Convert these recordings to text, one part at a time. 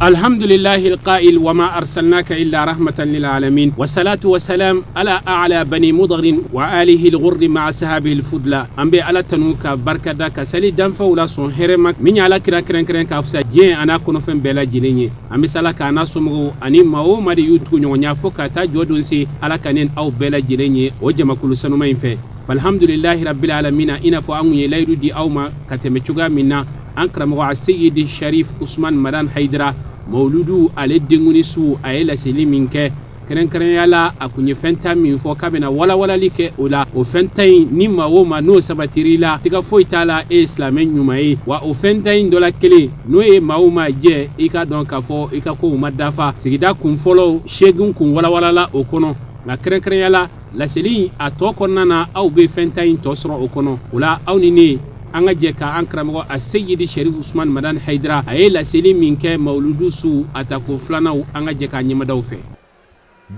الحمد لله القائل وما أرسلناك إلا رحمة للعالمين، والصلاة والسلام على أعلى بني مضر وآله الغر مع صحابه الفضلى. An bɛ Ala tanu ka barika da, ka sali danfɛnw la sɔn hɛrɛma min ye Ala kira kɛrɛnkɛrɛn k'a fisa diɲɛ an'a kɔnɔfɛn bɛɛ lajɛlen ye. An bɛ sala k'a n'a somɔgɔw ani maa o maa de y'u tugu ɲɔgɔnya fo ka taa jɔ don se. Ala ka ne aw bɛɛ lajɛlen ye o jamakulu sanuma in fɛ. Alhamdulilahi rabbil alamina. I n'a fɔ an kun ye layidu di aw ma ka tɛmɛ cogoya min na, an karamɔgɔ Aseyidi Sharif Usman Madan Hayidara, mawuludu ale denkuni su, a ye laseli min kɛ, kɛrɛnkɛrɛnya la a kun ye fɛn 10 min fɔ k'a bɛna walawalali kɛ o la. O fɛn 10 in, ni maa o maa n'o sabatir'i la, tiga foyi t'a la, e ye silamɛ ɲuman ye. Wa o fɛn 10 in dɔ la kelen, n'o ye maa o maa jɛ, i k'a dɔn k'a fɔ i ka kow ma dafa. Sigida kun fɔlɔ 8 kun walawalala o kɔnɔ, nka kɛrɛnkɛrɛnya la laseli in a tɔ kɔnɔna na, aw bɛ fɛn 10 in tɔ sɔrɔ o kɔnɔ. O la, aw ni ne, an ka jɛ ka an karamɔgɔ Aseyidi Sherif Usman Madan Hayidara, a ye laseli min kɛ mawuludu su a tako filanan, an ka jɛ k'a ɲɛmadaw fɛ.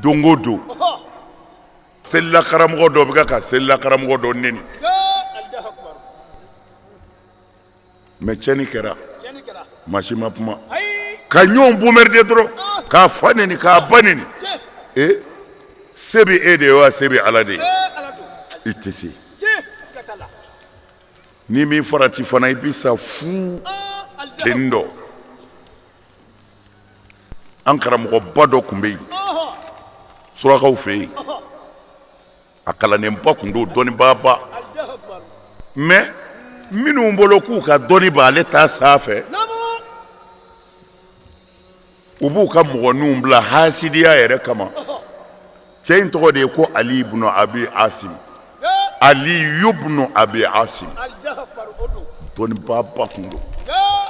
Don o don, selila karamɔgɔ dɔ bɛ ka selila karamɔgɔ dɔ neni, mais tiɲɛni kɛra, maa si ma kuma. Ka ɲɔgɔn bombarder dɔrɔn, k'a fa neni, k'a ba neni. E se bɛ e de ye wa se bɛ Ala de ye? I tɛ se. N'i m'i farati fana, i bɛ sa fu ten dɔ. An karamɔgɔba dɔ tun bɛ yen surakaw fɛ yen, a kalannenba tun don, dɔnnibaaba. Mais minnu bolo k'u ka dɔnni b'ale ta sanfɛ, u b'u ka mɔgɔninw bila hasidiya yɛrɛ kama. Cɛ in tɔgɔ de ye ko Ali ibn Abi Asim. Ali ibn Abi Asim, dɔnnibaaba tun don,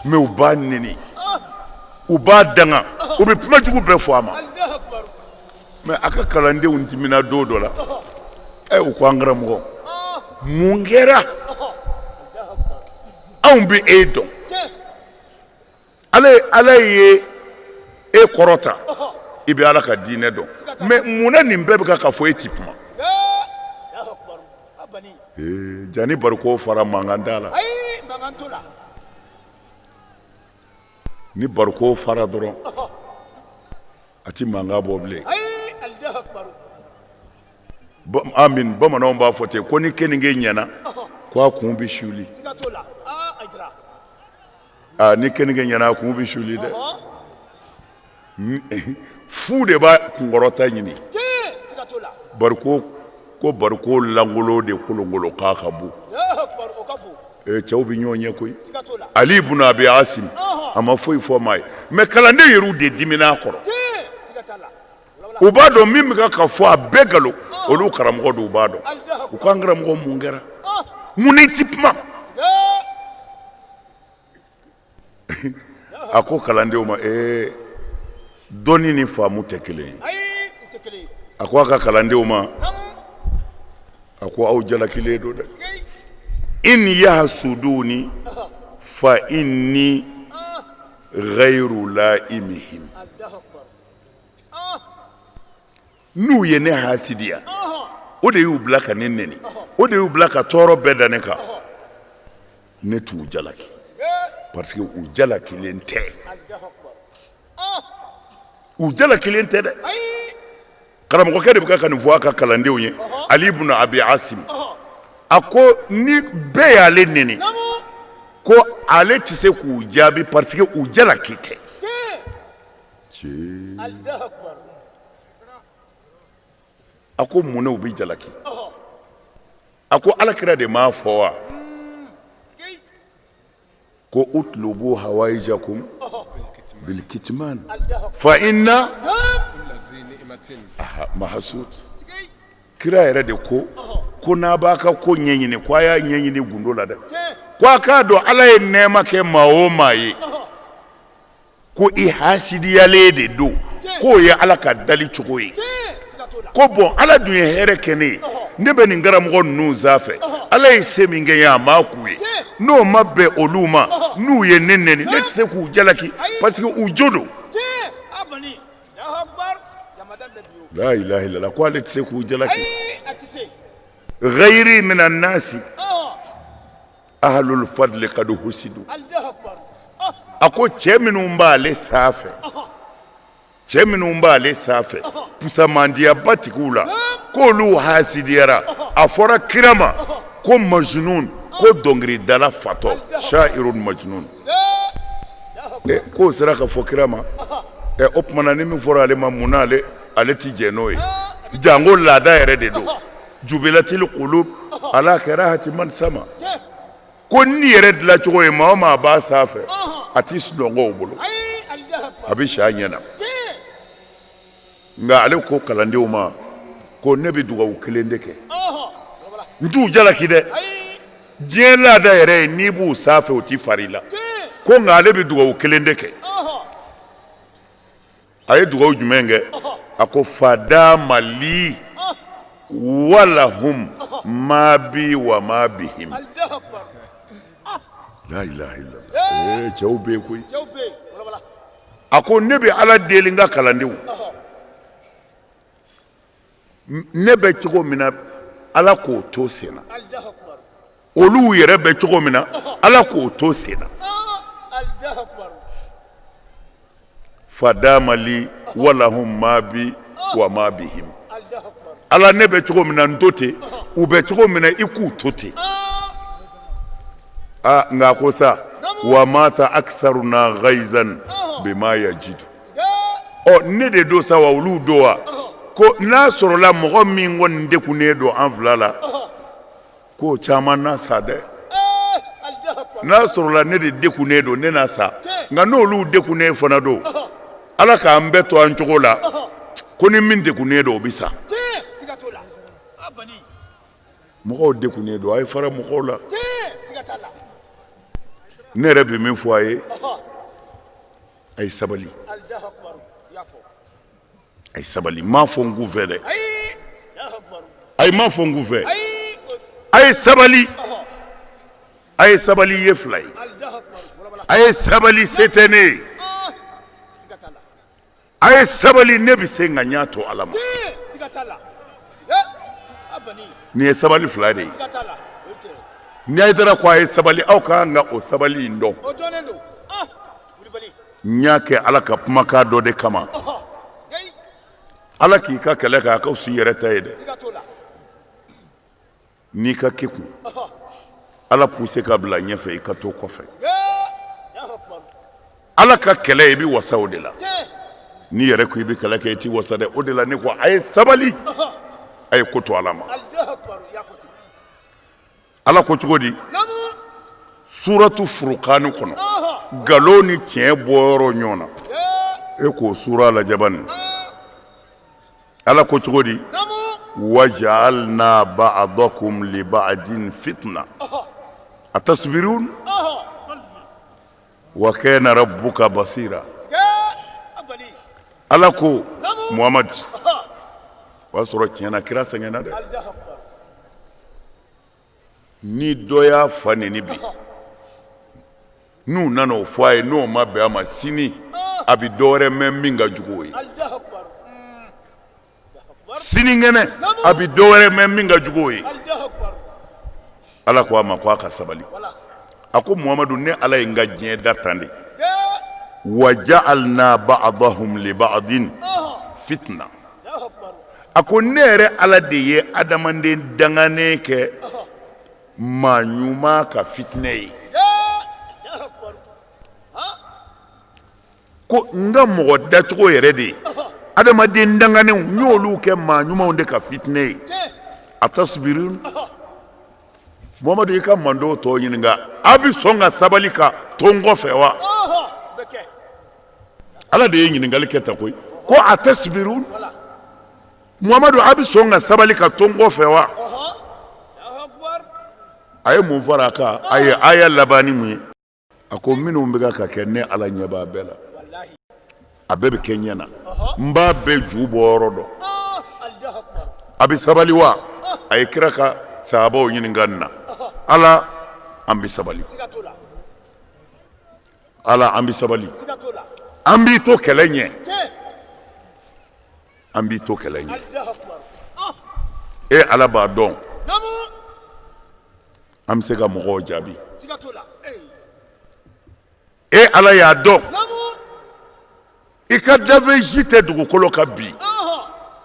mais u b'a neni, u b'a danga, u bɛ kuma jugu bɛɛ fɔ a ma. Mais a ka kalandenw dimina don dɔ la. Ɛ, u ko: "An karamɔgɔ, mun kɛra? Anw bɛ e dɔn, Ala ye e kɔrɔta, i bɛ Ala ka diinɛ dɔn, mais mun na nin bɛɛ bɛ ka fɔ, e ti kuma?" Jani bariko fara, mankan t'a la. Ni bariko fara dɔrɔn, a ti mankan bɔ bilen. Amin. Bamananw b'a fɔ ten ko ni keninge ɲɛna, ko a kun bɛ suli. Aa, ni keninge ɲɛna, a kun bɛ suli dɛ. Fu de b'a kunkɔrɔta ɲini. Bariko ko bariko lankolon de kolonkolon k'a ka bon. Cɛw bɛ ɲɔgɔn ɲɛ koyi. Ali ibn Abi Asim, a ma foyi fɔ maa ye, mais kalanden yɛrɛw de dimina a kɔrɔ. U b'a dɔn min bɛ ka fɔ, a bɛɛ nkalon. Olu karamɔgɔ don, u b'a dɔn. U ko: "An karamɔgɔ, mun kɛra? Mun ni ti kuma?" A ko kalandenw ma: "Ee, dɔnni ni faamu tɛ kelen ye." A ko a ka kalandenw ma, a ko: "Aw jalakilen don dɛ. In yahsuduni fa inni ghayru laimihim." N'u ye ne hasidiya, o de y'u bila ka ne neni, o de y'u bila ka tɔɔrɔ bɛɛ da ne kan. Ne t'u jalaki parce que u jalakilen tɛ, u jalakilen tɛ dɛ. Karamɔgɔkɛ de bɛ ka nin fɔ a ka kalandenw ye, Ali ibn Abi Asim. A ko ni bɛɛ y'ale neni, ko ale tɛ se k'u jaabi parce que u jalaki tɛ. A ko mun na u bɛ jalaki? A ko Ala kira de m'a fɔ wa ko utlubu hawaijakum bilkitman fa inna mahasud? Kira yɛrɛ de ko ko n'a b'a ka ko ɲɛɲini, ko a y'a ɲɛɲini gundo la dɛ. Ko a k'a dɔn, Ala ye nɛɛma kɛ maa o maa ye, ko i hasidiyalen de don, k'o ye Ala ka dali cogo ye. Ko bon, Ala dun ye hɛrɛ kɛ ne ye, ne bɛ nin karamɔgɔ ninnu sanfɛ. Ala ye se min kɛ n ye, a m'a k'u ye. N'o ma bɛn olu ma, n'u ye ne neni, ne tɛ se k'u jalaki parce que u jo don. La ilaha illallah. Ko ale tɛ se k'u jalaki. Ghayri minan nasi. Ahlul fadli kad husidu. A ko cɛ minnu b'ale sanfɛ, cɛ minnu b'ale sanfɛ, pusamandiyaba tigiw la, k'olu hasidiyara. A fɔra kira ma ko majnun, ko dɔnkilidala fatɔ, shairun majnun. K'o sera ka fɔ kira ma. O tuma na ni min fɔra ale ma, mun na ale ti jɛn n'o ye? Janko laada yɛrɛ de don. Jubilatil qulub ala karahati man sama. Ko ni yɛrɛ dilancogo ye, maa o maa b'a sanfɛ, a ti sunɔgɔ o bolo, a bɛ si a ɲɛ na. Nka ale ko kalandenw ma ko ne bɛ dugawu kelen de kɛ, n t'u jalaki dɛ. Diɲɛ laada yɛrɛ ye, n'i b'u sanfɛ, u ti fari la. Ko nka ale bɛ dugawu kelen de kɛ. A ye dugawu jumɛn kɛ? A ko fadama li walahum ma bi wa ma bihim. La ilaha illallah. Cɛw bɛ yen koyi. A ko ne bɛ Ala deli n ka kalandenw, ne bɛ cogo min na, Ala k'o to sen na. Olu yɛrɛ bɛ cogo min na, Ala k'o to sen na. Fadama li walahum ma bi wa ma bihim. Ala, ne bɛ cogo min na, n to ten. U bɛ cogo min na, i k'u to ten. Aa, nka ko sa wa mata aksaruna ghaizan bima yajidu. Ɔ, ne de don sa wa, olu don wa? Ko n'a sɔrɔla mɔgɔ min kɔni degunnen don an fila la, k'o caman na sa dɛ. N'a sɔrɔla ne de degunnen don, ne na sa. Nka n'olu degunnen fana don, Ala k'an bɛɛ to an cogo la. Ko ni min degunnen don, o bɛ sa. Mɔgɔw degunnen don, a ye fara mɔgɔw la. Ne yɛrɛ bɛ min fɔ a ye, a ye sabali, a ye sabali. N m'a fɔ n k'u fɛ dɛ, a ye m'a fɔ n k'u fɛ. A ye sabali, a ye sabali. Ye fila ye, a ye sabali, se tɛ ne ye. A ye sabali, ne bɛ se, nka n y'a to Ala ma. Nin ye sabali fila de ye. Ni Hayidara ko a ye sabali, aw ka kan ka o sabali in dɔn. N y'a kɛ Ala ka kumakan dɔ de kama. Ala k'i ka kɛlɛ kɛ, a ka fisa i yɛrɛ ta ye dɛ. N'i ka kekun, Ala puse ka bila ɲɛfɛ, i ka to kɔfɛ. Ala ka kɛlɛ, i bɛ wasa o de la. N'i yɛrɛ ko i bɛ kɛlɛ kɛ, i tɛ wasa dɛ. O de la ne ko a ye sabali, a ye ko to Ala ma. Ala ko cogo di suratu furukani kɔnɔ? Nkalon ni tiɲɛ bɔyɔrɔ ɲɔgɔn na, e k'o sura lajɛ bani. Ala ko cogo di? Waja'alna ba'dakum li ba'din fitna atasbirun wa kana rabbuka basira. Ala ko Muhamad, o y'a sɔrɔ tiɲɛ na kira sɛgɛnna dɛ. Ni dɔ y'a fa neni bi, n'u nana o fɔ a ye, n'o ma bɛn a ma, sini a bɛ dɔ wɛrɛ mɛn min ka jugu o ye. Sinikɛnɛ a bɛ dɔ wɛrɛ mɛn min ka jugu o ye. Ala ko a ma ko a ka sabali. A ko Muhamadu, ne Ala ye n ka diɲɛ da tan de. Wa ja'alna ba'dahum li ba'din fitna. A ko ne yɛrɛ Ala de ye adamaden danganen kɛ maa ɲuman ka fitinɛ ye. Ko n ka mɔgɔ dacogo yɛrɛ de ye adamaden danganenw, n y'olu kɛ maa ɲumanw de ka fitinɛ ye. Atasbirun. Muhamadu, i ka mantɔn tɔw ɲininka, a bɛ sɔn ka sabali ka to n kɔfɛ wa? Ala de ye ɲininkali kɛ ta koyi. Ko atasbirun, Muhamadu, a bɛ sɔn ka sabali ka to n kɔfɛ wa? A ye mun fara a kan? A ye aya laban ni mun ye? A ko minnu bɛ ka kɛ, ne Ala ɲɛ b'a bɛɛ la, a bɛɛ bɛ kɛ ɲɛ na, n b'a bɛɛ ju bɔ yɔrɔ dɔn. A bɛ sabali wa? A ye kira ka sahabaw ɲininka nin na. Ala, an bɛ sabali. Ala, an bɛ sabali, an b'i to kɛlɛ ɲɛ, an b'i to kɛlɛ ɲɛ. E Ala b'a dɔn. An bɛ se ka mɔgɔw jaabi. E Ala y'a dɔn i ka danfɛn si tɛ dugukolo kan bi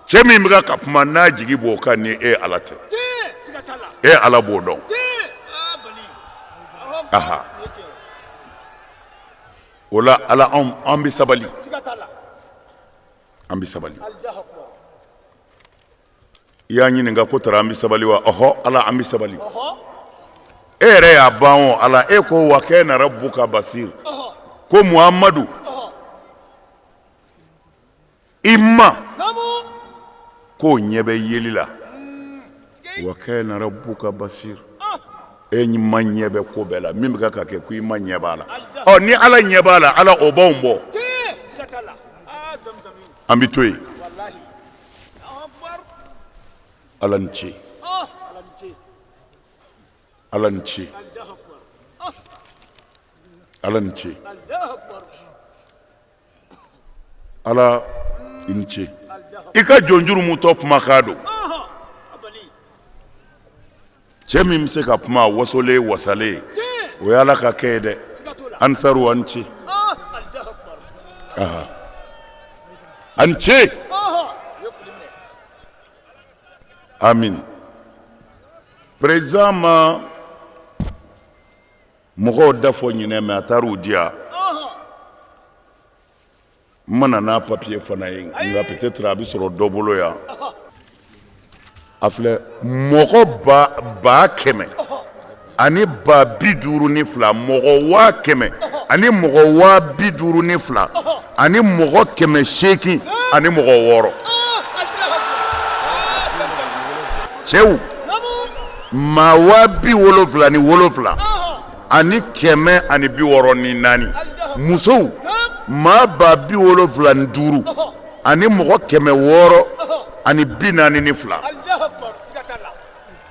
cɛ min bɛ ka kuma n'a jigi b'o kan ni e Ala tɛ, e Ala b'o dɔn. Aha, o la Ala an bɛ sabali, an bɛ sabali. I y'a ɲininka ko tara an bɛ sabali wa? Ɔhɔ Ala, an bɛ sabali. E yɛrɛ y'a ban o Ala, e ko wa kana rabbuka basir, ko Muhamadu i ma k'o ɲɛ bɛ yeli la. Wa kana rabbuka basir, e ma ɲɛ bɛ ko bɛɛ la, min bɛ ka kɛ ko i ma ɲɛ b'a la. Ɔ ni Ala ɲɛ b'a la, Ala o b'anw bɔ, an bɛ to yen. Ala ni ce, Ala ni ce, Ala ni ce, Ala i ni ce. I ka jɔnjurumutɔ kumakan don. Cɛ min bɛ se ka kuma wasolen wasalen, o ye Ala ka kɛ ye dɛ. Ansaru, a ni ce, a ni ce. Amin. Président ma mɔgɔw da fɔ ɲinɛ, mais a taar'u di yan. N ma na n'a papier fana ye, nka peut-être a bɛ sɔrɔ dɔ bolo yan. A filɛ, mɔgɔ 100 000 ani 52 000, mɔgɔ 100 000 ani mɔgɔ 52 000 ani mɔgɔ 806. Cɛw, maa 77 000 ani 164. Musow, maa 75 000 ani mɔgɔ 642.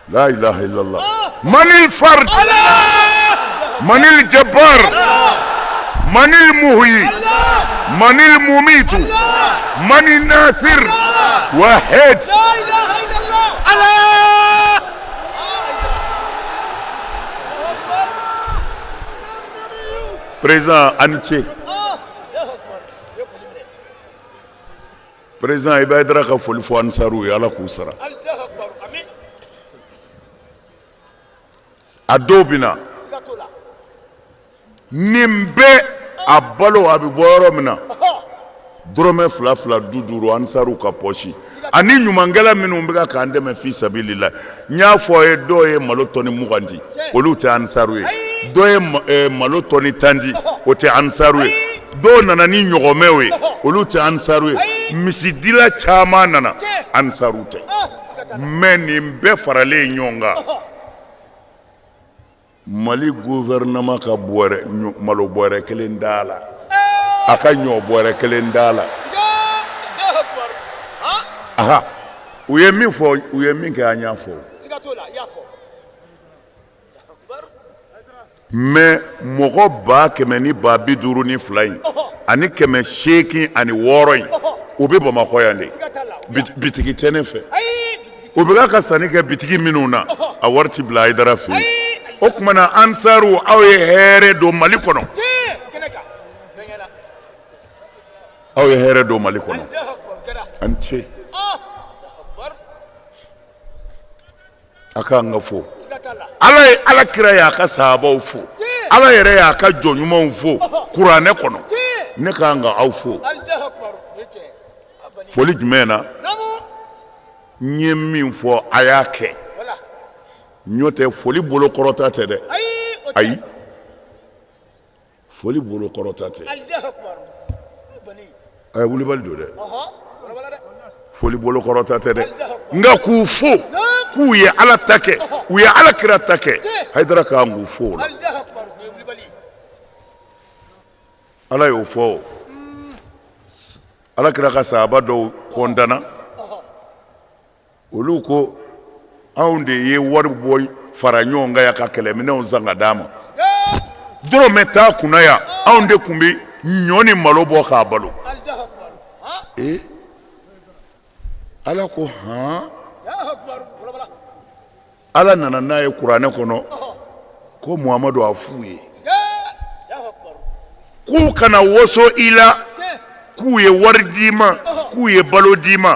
La ilaha illallah. Manil fard, manil jabbar, manil muhyi, manil mumitu, manil nasir, wahid. Allah. Président, a ni ce. Président, i bɛ Hayidara ka foli fɔ Ansaru ye, Ala k'u sara. A dɔw bɛ na nin bɛɛ, a balo a bɛ bɔ yɔrɔ min na, dɔrɔmɛ 2 2, 5 5, Ansaru ka pɔsi ani ɲumankɛla minnu bɛ k'an dɛmɛ fi sabilila. N y'a fɔ a ye, dɔw ye malo tɔni 20 di, olu tɛ Ansaru ye. Dɔw ye malo tɔni 10 di, o tɛ Ansaru ye. Dɔw nana ni ɲɔgɔmɛw ye, olu tɛ Ansaru ye. Misidila caman nana, Ansaru tɛ. Mais nin bɛɛ faralen ɲɔgɔn kan, Mali gouvernement ka bɔrɛ malo bɔrɛ kelen d'a la, a ka ɲɔ bɔrɛ kelen d'a la. Aha, u ye min fɔ, u ye min kɛ, an y'a fɔ. Mais mɔgɔ 100 000 ni 52 000 in ani 806 in, u bɛ Bamakɔ yan de. Bitigi tɛ ne fɛ. U bɛ ka sanni kɛ bitigi minnu na, a wari ti bila Hayidara fɛ yen. O tuma na, Ansaru, aw ye hɛrɛ don Mali kɔnɔ, aw ye hɛrɛ don Mali kɔnɔ. A ni ce, a k'an ka fo Ala ye. Ala kira y'a ka sahabaw fo, Ala yɛrɛ y'a ka jɔn ɲumanw fo kuranɛ kɔnɔ. Ne k'an ka aw fo foli jumɛn na? N ye min fɔ, a y'a kɛ. N'o tɛ, foli bolo kɔrɔta tɛ dɛ. Ayi, foli bolo kɔrɔta tɛ. A ye wulibali don dɛ. Foli bolo kɔrɔta tɛ dɛ, nka k'u fo k'u ye Ala ta kɛ, u ye Ala kira ta kɛ, Hayidara k'an k'u fo o la. Ala y'o fɔ. Ala kira ka sahaba dɔw kɔntanna, olu ko anw de ye wari bɔ fara ɲɔgɔn kan yan ka kɛlɛminɛnw san ka d'a ma, dɔrɔmɛ t'a kunna yan, anw de tun bɛ ɲɔ ni malo bɔ k'a balo. Ee, Ala ko han. Ala nana n'a ye kuranɛ kɔnɔ. Ko Muhamadu a f'u ye k'u kana waso i la, k'u ye wari d'i ma, k'u ye balo d'i ma,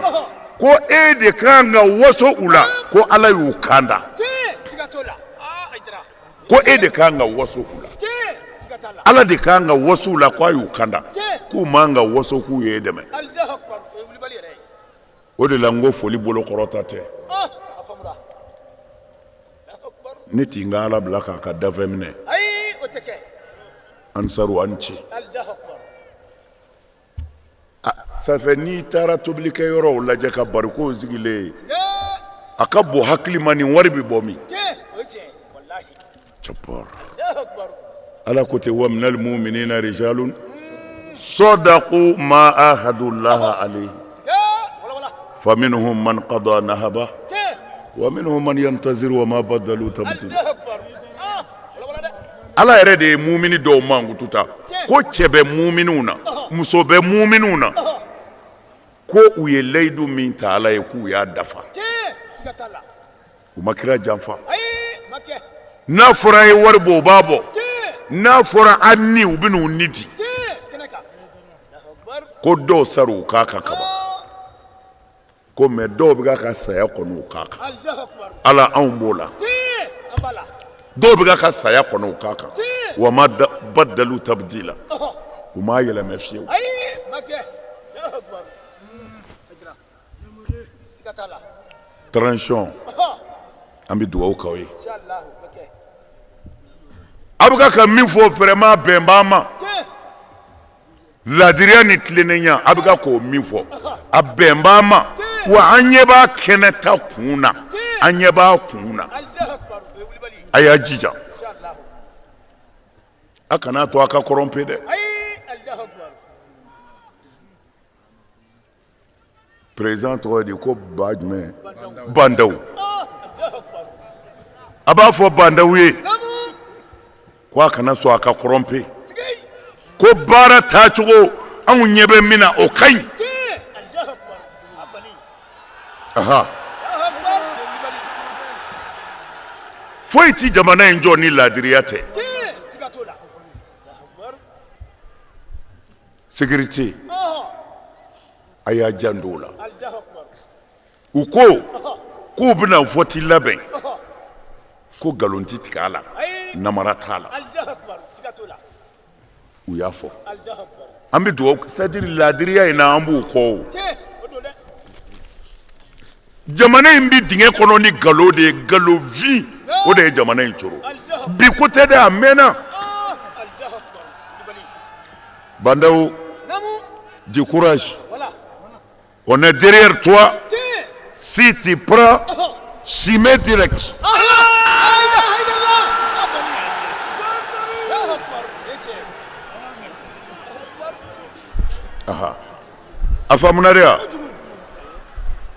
ko e de kan ka waso u la, ko Ala y'u kanda, ko e de kan ka waso u la, Ala de kan ka waso u la, ko a y'u kanda, k'u man ka waso k'u ye e dɛmɛ. O de la n ko foli bolo kɔrɔta tɛ. Ne t'i n ka Ala bila k'a ka dafɛn minɛ. Ansaru an ce. Ça fait n'i taara tobilikɛyɔrɔw lajɛ ka barikow sigilen ye, a ka bon hakili ma nin wari bɛ bɔ min? Ala ko ten wa minal muminina rijalun sadaku ma ahadullaha alayhi fa minhum man qada nahaba wa minhum man yantaziru wa ma badalu tabdila. Ala yɛrɛ de ye mumini dɔw mankutu ta ko cɛ bɛ muminiw na, muso bɛ muminiw na, ko u ye layidu min ta Ala ye k'u y'a dafa. U ma kira janfa. N'a fɔra a ye wari bɔ, u b'a bɔ. N'a fɔra a ni, u bɛ n'u ni di. Ko dɔw sara u k'a kan kaban, ko mais dɔw bɛ ka saya kɔnɔ u k'a kan. Ala anw b'o la. Dɔw bɛ ka saya kɔnɔ u k'a kan. Wa ma badalu tabdila, u m'a yɛlɛmɛ fiyewu. Transition, an bɛ dugawu k'aw ye. A bɛ ka min fɔ vraiment bɛn b'an ma. Laadiriya ni tilennenya, a bɛ ka k'o min fɔ, a bɛn b'an ma. Wa an ɲɛ b'a kɛnɛ ta kun na, an ɲɛ b'a kun na. A y'a jija, a kana to a ka corrompu dɛ. Président tɔgɔ de ko ba jumɛn? Bah N'Daw. A b'a fɔ Bah N'Daw ye ko a kana sɔn a ka corrompu, ko baara taacogo anw ɲɛ bɛ min na, o ka ɲi. Aha, foyi ti jamana in jɔ ni laadiriya tɛ. Sécurité, a y'a janto o la. U ko k'u bɛna vote labɛn, ko nkalon tɛ tigɛ a la, namara t'a la. U y'a fɔ. An bɛ dugawu, c'est à dire laadiriya in na, an b'u kɔ. O jamana in bɛ dingɛ kɔnɔ ni nkalon de ye, nkalonfin, o de ye jamana in coro bi. Ko tɛ dɛ, a mɛnna. Bah N'Daw, du courage, on est derrière toi. Si tu prends, Chimay direct. Aha, a faamuna de wa?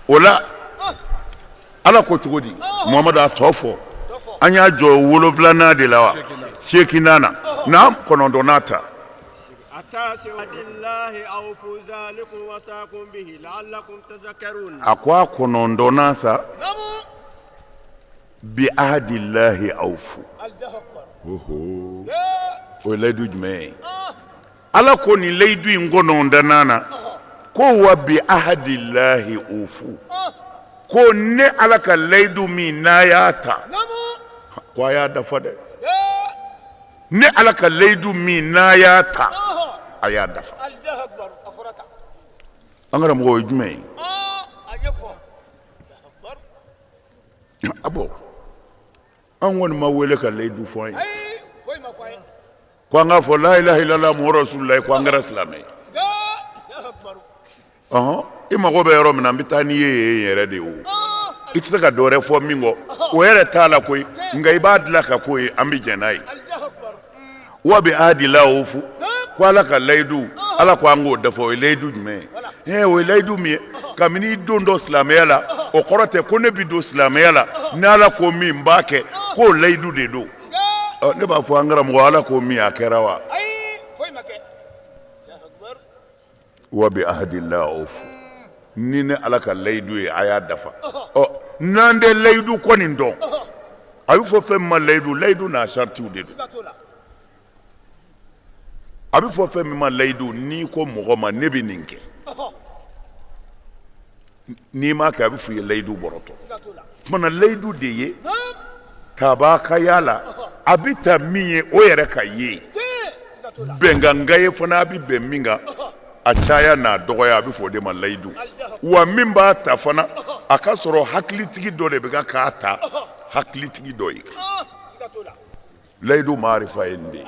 O la, Ala ko cogo di? Muhamadu, a tɔ fɔ. An y'a jɔ wolonfilanan de la wa seeginnan na? Naam, kɔnɔntɔnnan ta. A ko a kɔnɔntɔnnan sa, bi ahadillahi awfu. Oho, o ye layidu jumɛn ye? Ala ko nin layidu in kɔnɔntɔnnan na ko wa bi ahadillahi awfu, ko ne Ala ka layidu min n'a y'a ta, ko a y'a dafa dɛ. Ne Ala ka layidu min n'a y'a ta, a y'a dafa. An karamɔgɔ, o ye jumɛn ye? A bɔn, an kɔni ma wele ka layidu fɔ an ye ko an k'a fɔ la ilaha illallah muhammadu rasulullah, ko an kɛra silamɛ ye. Ɔhɔn, i mago bɛ yɔrɔ min na, n bɛ taa n'i ye yen yɛrɛ de. O i tɛ se ka dɔ wɛrɛ fɔ min kɔ, o yɛrɛ t'a la koyi, nka i b'a dilan ka k'o ye, an bɛ jɛn n'a ye. Wa bi ahadillahi awfu, ko Ala ka layidu, Ala ko an k'o dafa. O ye layidu jumɛn ye? O ye layidu min ye, kabini i don dɔ silamɛya la, o kɔrɔ tɛ ko ne bɛ don silamɛya la, ni Ala ko min n b'a kɛ, k'o layidu de don. Ne b'a fɔ an karamɔgɔ, Ala ko min, a kɛra wa? Wa bi ahadillahi awfu, ni ne Ala ka layidu ye, a y'a dafa. Ɔ, n'an tɛ layidu kɔni dɔn. A bɛ fɔ fɛn min ma layidu, layidu n'a saritiw de don. A bɛ fɔ fɛn min ma layidu, n'i ko mɔgɔ ma ne bɛ nin kɛ, n'i m'a kɛ a bɛ f'i ye layidu bɔrɔtɔ. Tuma na layidu de ye tabaa ka y'a la, a bɛ ta min ye o yɛrɛ ka ye, bɛnkan ka ye fana, a bɛ bɛn min kan, a caya n'a dɔgɔya, a bɛ fɔ o de ma layidu. Wa min b'a ta fana, a ka sɔrɔ hakilitigi dɔ de bɛ ka k'a ta, hakilitigi dɔ ye. Layidu maarifa ye nin de ye.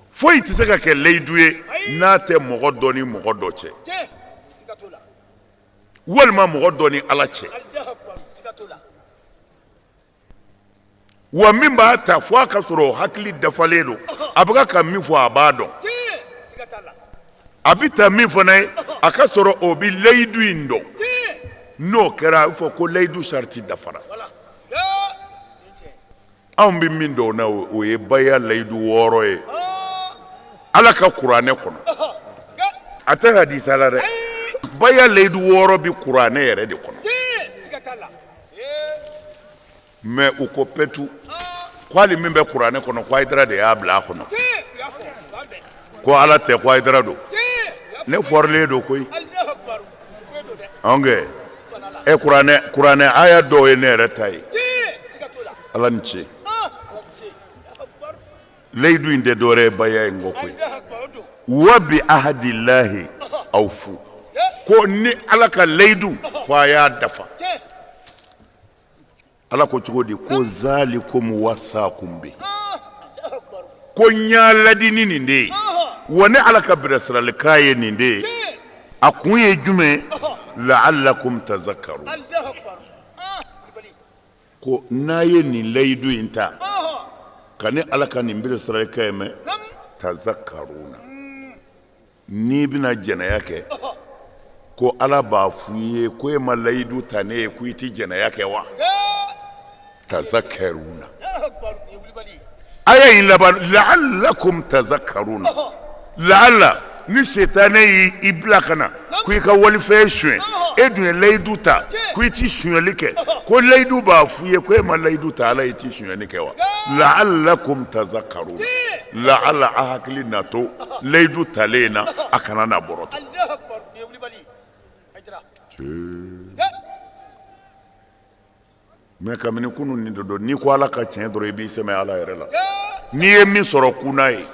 Foyi tɛ se ka kɛ layidu ye n'a tɛ mɔgɔ dɔ ni mɔgɔ dɔ cɛ, walima mɔgɔ dɔ ni Ala cɛ. Wa min b'a ta fo a ka sɔrɔ o hakili dafalen don, a bɛ ka min fɔ a b'a dɔn, a bɛ ta min fana ye a ka sɔrɔ o bɛ layidu in dɔn. N'o kɛra a bɛ fɔ ko layidu sariti dafara. Anw bɛ min dɔn na, o ye baya layidu 6 ye Ala ka kuranɛ kɔnɔ, a tɛ hadisa la dɛ. Baya layidu 6 bɛ kuranɛ yɛrɛ de kɔnɔ. Mais u ko pɛtu ko hali min bɛ kuranɛ kɔnɔ, ko Hayidara de y'a bila a kɔnɔ, ko Ala tɛ, ko Hayidara don. Ne fɔrilen don koyi. Anw kɛ ɛ kuranɛ aya dɔw ye ne yɛrɛ ta ye. Ala ni ce. Layidu in tɛ dɔwɛrɛ ye baya in kɔ koyi. Wa bi ahadilahi awfu, ko ni Ala ka layidu ko a y'a dafa. Ala ko cogo di? Ko zalikum wasakum bi, ko n y'a ladi ni nin de ye, wa ne Ala ka bilasiralikan ye nin de ye. A kun ye jumɛn? Laalakum tazakkaru, ko n'a ye nin layidu in ta ka ne Ala ka nin bilasiralikan in mɛn, tazakkaruna, n'i bɛna jɛnɛya kɛ, ko Ala b'a fɔ i ye ko e ma layidu ta ne ye ko i tɛ jɛnɛya kɛ wa? Tazakkaruna, aya in laban laalakum tazakkaruna. Laala ni setanɛ y'i bila ka na ko i ka walifɛn suɲɛ, e dun ye layidu ta ko i ti suɲɛli kɛ, ko layidu b'a f'i ye ko e ma layidu ta Ala ye i ti suɲɛli kɛ wa? Laalakum tazakkaruna, laala a hakili na to layidu talen na, a kana na bɔrɔtɔ. Mais kabini kunun nin de don, n'i ko Ala ka tiɲɛ dɔrɔn i b'i sɛmɛ Ala yɛrɛ la. N'i ye min sɔrɔ kun n'a ye.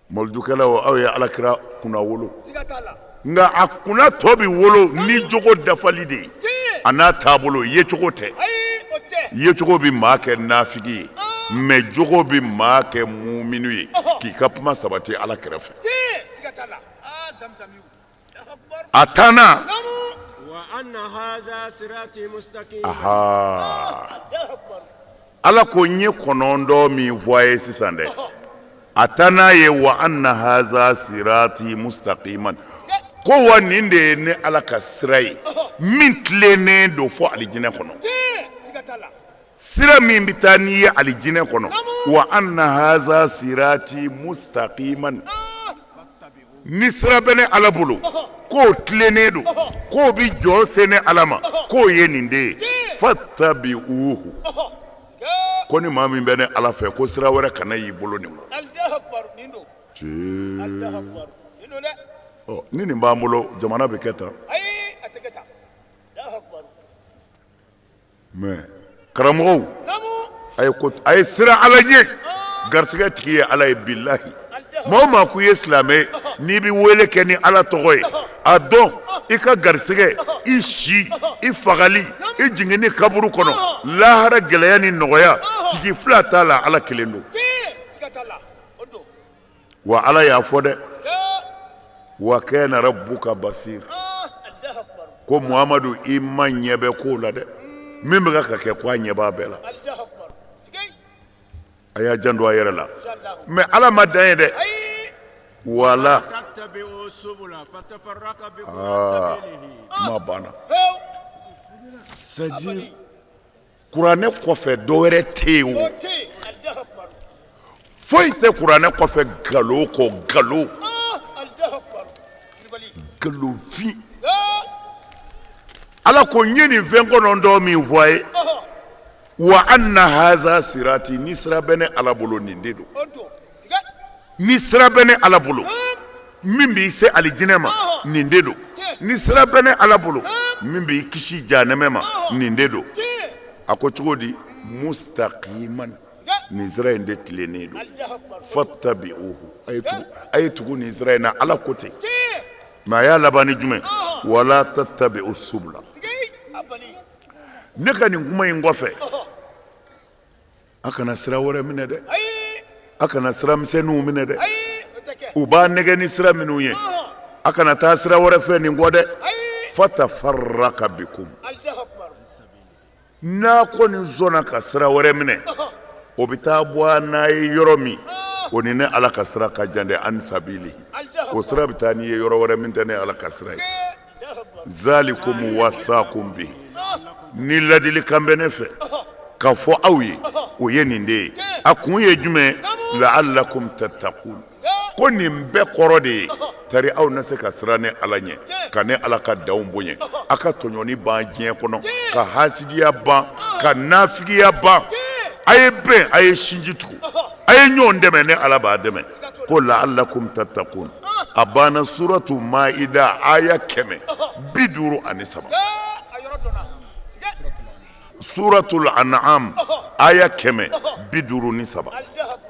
Mawuludukɛlaw, aw ye Ala kira kunna wolo, nka a kunna tɔ bɛ wolo ni jogo dafali de ye, a n'a taabolo. Yecogo tɛ. Yecogo bɛ maa kɛ nafigi ye, mais jogo bɛ maa kɛ muminu ye, k'i ka kuma sabati Ala kɛrɛfɛ. A tannan, Ala ko n ye 9 min fɔ a ye sisan dɛ, a tannan ye wa anna haza sirati mustaqiman, ko wa nin de ye ne Ala ka sira ye min tilennen don fo alijinɛ kɔnɔ, sira min bɛ taa n'i ye alijinɛ kɔnɔ. Wa anna haza sirati mustaqiman, ni sira bɛ ne Ala bolo k'o tilennen don, k'o bɛ jɔn se ne Ala ma, k'o ye nin de ye, fattabi'uhu, ko ni maa min bɛ ne Ala fɛ, ko sira wɛrɛ kana y'i bolo nin kɔ. Ni nin b'an bolo, jamana bɛ kɛ tan. Mais karamɔgɔw, a ye ko a ye siran Ala ɲɛ. Garisɛgɛ tigi ye Ala ye, bilahi. Maa o maa ko i ye silamɛ, n'i bɛ wele kɛ ni Ala tɔgɔ ye, a dɔn i ka garisɛgɛ, i si, i fagali, i jiginni kaburu kɔnɔ, lahara gɛlɛya ni nɔgɔya, tigi fila t'a la, Ala kelen don. Wa Ala y'a fɔ dɛ, wa kana rabbuka basir, ko Muhamadu, i ma ɲɛ bɛ kow la dɛ, min bɛ ka kɛ, ko a ɲɛ b'a bɛɛ la. A y'a janto a yɛrɛ la. Mais Ala ma dan yen dɛ, wala kuma banna. C'est à dire kuranɛ kɔfɛ dɔ wɛrɛ tɛ yen o, foyi tɛ kuranɛ kɔfɛ nkalon kɔ, nkalon, nkalonfin. Ala ko n ye nin fɛn kɔnɔntɔn min fɔ a ye, wa anna haza sirati, ni sira bɛ ne Ala bolo nin de don. Ni sira bɛ ne Ala bolo min b'i se alijinɛ ma, nin de don. Ni sira bɛ ne Ala bolo min b'i kisi jahanɛmɛ ma, nin de don. A ko cogo di? Mustaqiman, nin sira in de tilennen don. Fattabi'uhu, a ye tugu nin sira in na. Ala ko ten. Mais a y'a laban ni jumɛn? Wala tattabi'u subula. Ne ka nin kuma in kɔfɛ, a kana sira wɛrɛ minɛ dɛ, a kana sira misɛnninw minɛ dɛ. U b'a nɛgɛ ni sira minnu ye, a kana taa sira wɛrɛ fɛ nin kɔ dɛ. Fatafarraka bikum, n'a kɔni sɔnna ka sira wɛrɛ minɛ, o bɛ taa bɔ n'a ye yɔrɔ min, o ni ne Ala ka sira ka jan dɛ. An sabili, o sira bɛ taa n'i ye yɔrɔ wɛrɛ min tɛ ne Ala ka sira ye. Zalikum wasakum bi, ni ladilikan bɛ ne fɛ ka fɔ aw ye, o ye nin de ye. A kun ye jumɛn? La'allakum tattakun, ko nin bɛɛ kɔrɔ de ye tari aw na se ka siran ne Ala ɲɛ, ka ne Ala ka danw bonya, a ka tɔɲɔni ban diɲɛ kɔnɔ, ka hasidiya ban, ka nafigiya ban. A ye bɛn, a ye sinji tugu, a ye ɲɔgɔn dɛmɛ, ne Ala b'a dɛmɛ. Ko la'allakum tattakun. A banna suratu maida aya 153, suratul an'am aya 153,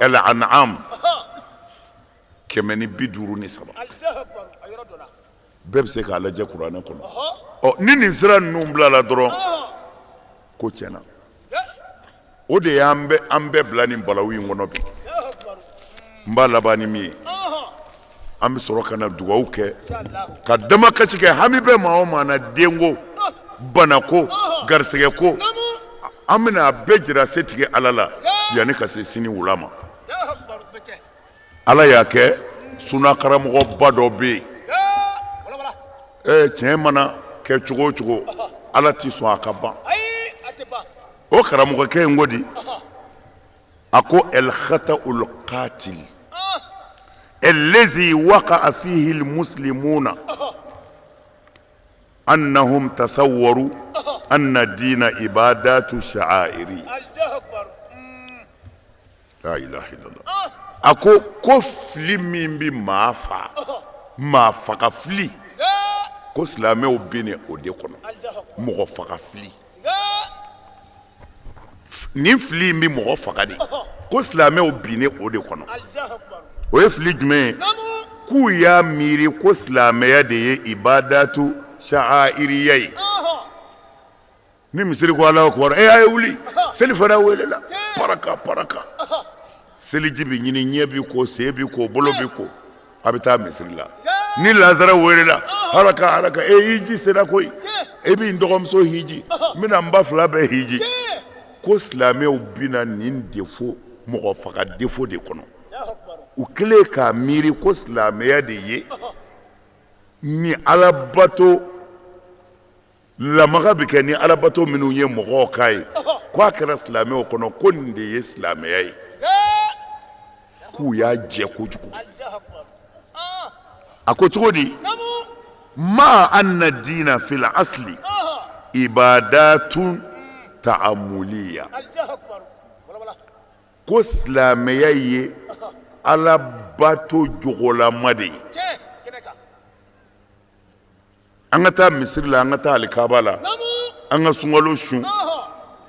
al an'am 153. Bɛɛ bɛ se k'a lajɛ kuranɛ kɔnɔ. Ɔ, ni nin sira ninnu bilala dɔrɔn, ko tiɲɛna. O de y'an bɛ an bɛɛ bila nin balawu in kɔnɔ bi. N b'a laban ni min ye, an bɛ sɔrɔ ka na dugawu kɛ ka damakasi kɛ. Hami bɛ maa o maa na, denko, banako, garisɛgɛ ko, an bɛna a bɛɛ jira setigi Ala la yanni ka se sini wula ma. Ala y'a kɛ, suna karamɔgɔba dɔ bɛ yen. Tiɲɛ mana kɛ cogo o cogo, Ala tɛ sɔn a ka ban. O karamɔgɔkɛ in ko di? A ko el khata'ul qatil allazi waqa'a fihi almuslimuna annahum tasawwaru anna dina ibadatu sha'airi. La ilaha illallah. A ko ko fili min bɛ maa fa, maa faga fili, ko silamɛw binna o de kɔnɔ, mɔgɔ faga fili. Nin fili in bɛ mɔgɔ faga de, ko silamɛw binna o de kɔnɔ. O ye fili jumɛn ye? K'u y'a miiri ko silamɛya de ye ibadatu sha'airiya ye. Ni misiri ko Alahu akubaru, e a ye wuli, selifana welela, paraka paraka, seliji bɛ ɲini, ɲɛ bɛ ko, sen bɛ ko, bolo bɛ ko, a bɛ taa misiri la. Ni lazara welela, haraka haraka, e hiji sera koyi, e bɛ n dɔgɔmuso hiji, n bɛna n ba fila bɛɛ hiji. Ko silamɛw binna nin défaut, mɔgɔ faga défaut de kɔnɔ. U kɛlen k'a miiri ko silamɛya de ye ni alabato lamaga bɛ kɛ ni alabato minnu ye mɔgɔw k'a ye, ko a kɛra silamɛw kɔnɔ ko nin de ye silamɛya ye, k'u y'a jɛ kojugu. A ko cogo di? Ma anna dina fil asli ibadatun ta'amuliya, ko silamɛya ye alabato jogolama de ye. An ka taa misiri la, an ka taa alikaba la, an ka sunkalo sun.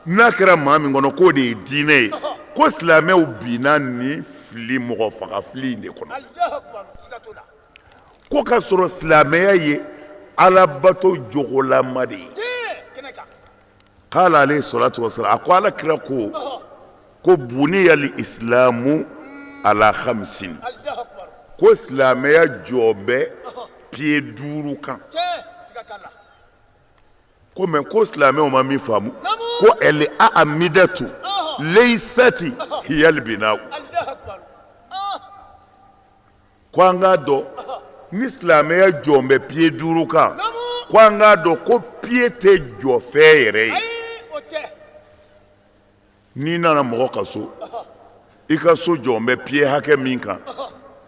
N'a kɛra maa min kɔnɔ k'o de ye diinɛ ye, ko silamɛw binna nin fili, mɔgɔ faga fili in de kɔnɔ, ko k'a sɔrɔ silamɛya ye alabato jogolama de ye. Kala alayhi salatu wasalam, a ko Ala kira ko ko buniyal islamu ala khamsin, ko silamɛya jɔ bɛ pied duuru kan. Ko mais ko silamɛw ma min faamu, ko el a'midatu leysati hiyal bina'u, ko an k'a dɔn ni silamɛya jɔn bɛ pied duuru kan, ko an k'a dɔn ko pied tɛ jɔfɛn yɛrɛ ye. N'i nana mɔgɔ ka so, i ka so jɔn bɛ pied hakɛ min kan,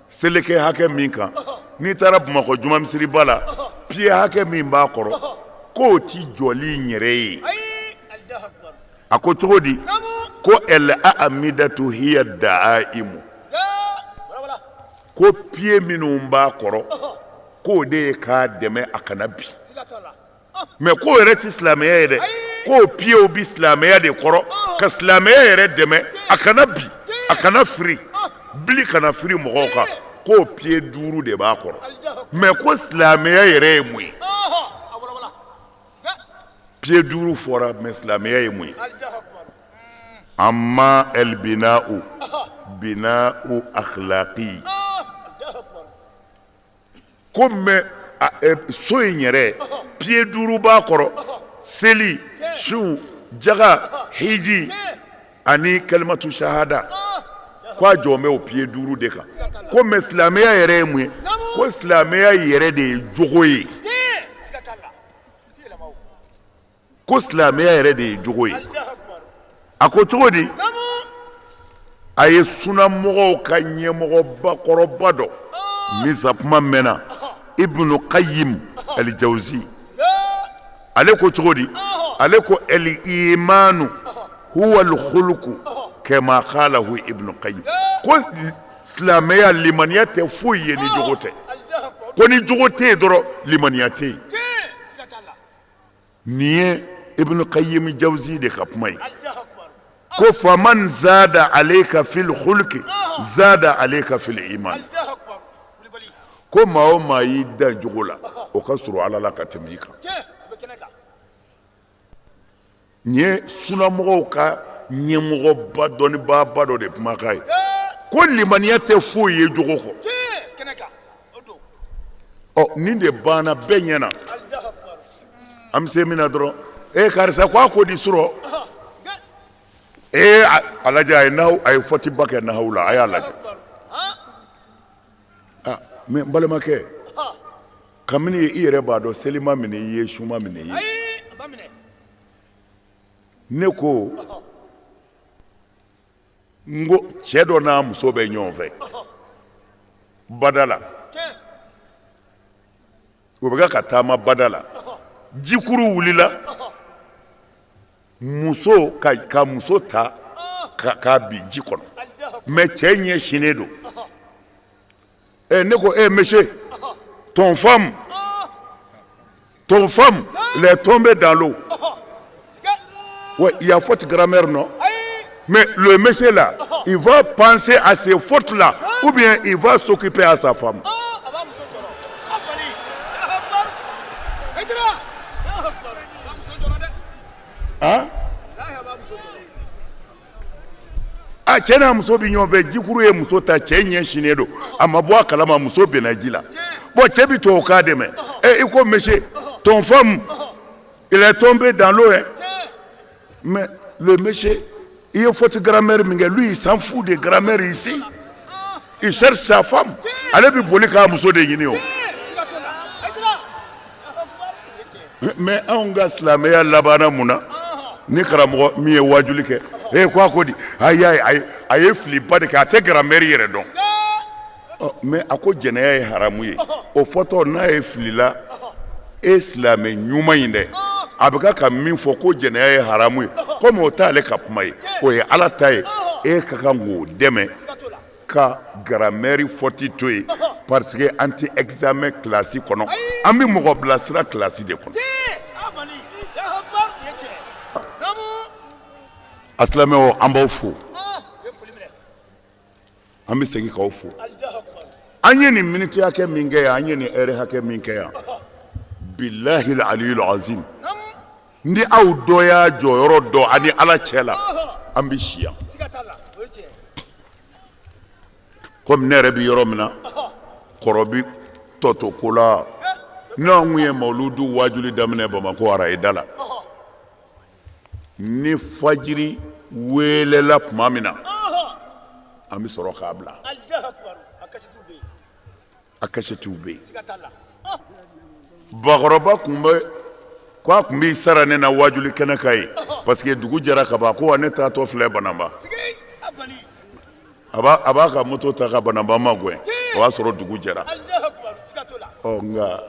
seleke hakɛ min kan, n'i taara Bamakɔ juma misiriba la, pied hakɛ min b'a kɔrɔ. K'o ti jɔli in yɛrɛ ye. A ko cogo di? Ko el a'amidatu hiya da'aimu, ko pieds minnu b'a kɔrɔ, k'o de ye k'a dɛmɛ a kana bin. Mais k'o yɛrɛ tɛ silamɛya ye dɛ, k'o pieds bɛ silamɛya de kɔrɔ ka silamɛya yɛrɛ dɛmɛ a kana bin, a kana firi, bili kana firi mɔgɔw kan, k'o pieds 5 de b'a kɔrɔ. Mais ko silamɛya yɛrɛ ye mun ye? Pieds 5 fɔra, mais silamɛya ye mun ye? Amma el bina'u bina'u akhlaqi, ko mais so in yɛrɛ pieds 5 b'a kɔrɔ, seli, sun, jaga, hiji ani kalimatu shahada, ko a jɔn bɛ o pieds 5 de kan. Ko mais silamɛya yɛrɛ ye mun ye? Ko silamɛya yɛrɛ de ye jogo ye. Ko silamɛya yɛrɛ de ye jogo ye. A ko cogo di? A ye sunamɔgɔw ka ɲɛmɔgɔbakɔrɔba dɔ min sa kuma mɛnna, Ibnu Qayyim al-Jawzi, ale ko cogo di? Ale ko el imanu huwa al-khuluqu kama qalahu Ibnu Qayyim. Ko silamɛya, limaniya tɛ foyi ye ni jogo tɛ. Ko ni jogo tɛ yen dɔrɔn, limaniya tɛ yen. Nin ye Ibn Qayyim Jawzi de ka kuma ye. Ko faman zada alayka fil khulqi zada alayka fil iman. Ko maa o maa y'i dan jogo la, o ka surun Ala la ka tɛmɛ i kan. Nin ye sunamɔgɔw ka ɲɛmɔgɔba dɔnnibaaba dɔ de kumakan ye. Ko limaniya tɛ foyi ye jogo kɔ. Ɔ, nin de banna bɛɛ ɲɛ na. An bɛ se min na dɔrɔn, e karisa ko a ko di surɔ? Ee, a lajɛ, a ye nahawu, a ye faute ba kɛ nahawu la, a y'a lajɛ. Ah, mais n balimakɛ, kabini i yɛrɛ b'a dɔn seli ma minɛ i ye, sun ma minɛ i ye. Ne ko n ko cɛ dɔ n'a muso bɛ ɲɔgɔn fɛ bada la, u bɛ ka taama bada la, jikuru wulila, muso ka muso ta k'a bin ji kɔnɔ, mais cɛ ɲɛ sinnen don. Ɛ, ne ko: e monsieur, ton femme elle est tombée dans l'eau. Ouais, il y a faute grammaire, non? Mais le monsieur là, il va penser à ces fautes là ou bien il va s'occuper à sa femme? A b'a muso jɔrɔ. A bali. Akbar. Hayidara. Akbar. A b'a muso jɔrɔ dɛ. Hein? Walahi, a b'a muso jɔrɔ. A cɛ n'a muso bɛ ɲɔgɔn fɛ, jikuru ye muso ta, cɛ ɲɛ sinnen don, a ma bɔ a kalama, muso binna ji la. Bon, cɛ bɛ to o k'a dɛmɛ. Ɛ, i ko monsieur, ton femme, il est tombé dans l'eau, hein? Mais le monsieur, il ye faute grammaire min kɛ, lui, il s'en fout de grammaire ici, il cherche sa femme. Ale bɛ boli k'a muso de ɲini o. Siga t'o la. Hayidara. Akbar. O ye tiɲɛ. Mais anw ka silamɛya labanna mun na? Ni karamɔgɔ min ye wajuli kɛ, e ko a ko di? Ayi, a ye filiba de kɛ, a tɛ grammaire yɛrɛ dɔn. Ɔ, mais a ko jɛnɛya ye haramu ye, o fɔtɔ n'a ye filila, e silamɛ ɲuman in dɛ, a bɛ ka min fɔ ko jɛnɛya ye haramu ye, komi o t'ale ka kuma ye, o ye Ala ta ye, e ka kan k'o dɛmɛ Siga t'o la. ka grammaire faute to yen, parce que an tɛ examen classe kɔnɔ, an bɛ mɔgɔ bilasira classe de kɔnɔ. Tiɲɛ. A bali. Akbar. O ye tiɲɛ. Naamu. A silamɛw, an b'aw fo. Ah, u ye foli minɛ. An bɛ segin k'aw fo. Allahu akbar. An ye nin miniti hakɛ min kɛ yan, an ye nin heure hakɛ min kɛ yan, bilahi aliyul azim, ni aw dɔ y'a jɔyɔrɔ dɔn ani Ala cɛ la, an bɛ si yan. Siga t'a la. O ye tiɲɛ. Komi ne yɛrɛ bɛ yɔrɔ min na, kɔrɔ bi tɔ to ko la, n'anw ye mawuludu wajuli daminɛ Bamakɔ arayida la, ni fajiri weelela tuma min na, an bɛ sɔrɔ k'a bila. Allahu akbar. A kasetiw bɛ yen. A kasetiw bɛ yen. Siga t'a la. Bakɔrɔba tun bɛ ko a tun b'i sara ne na wajuli kɛnɛ kan yen, parce que dugu jɛra ka ban, ko wa ne taatɔ filɛ Banamba. Sigi. A bali. A b'a ka moto ta ka Banamba magɛn, o y'a sɔrɔ dugu jɛra. Allahu akbar. Siga t'o la. Ɔ, nka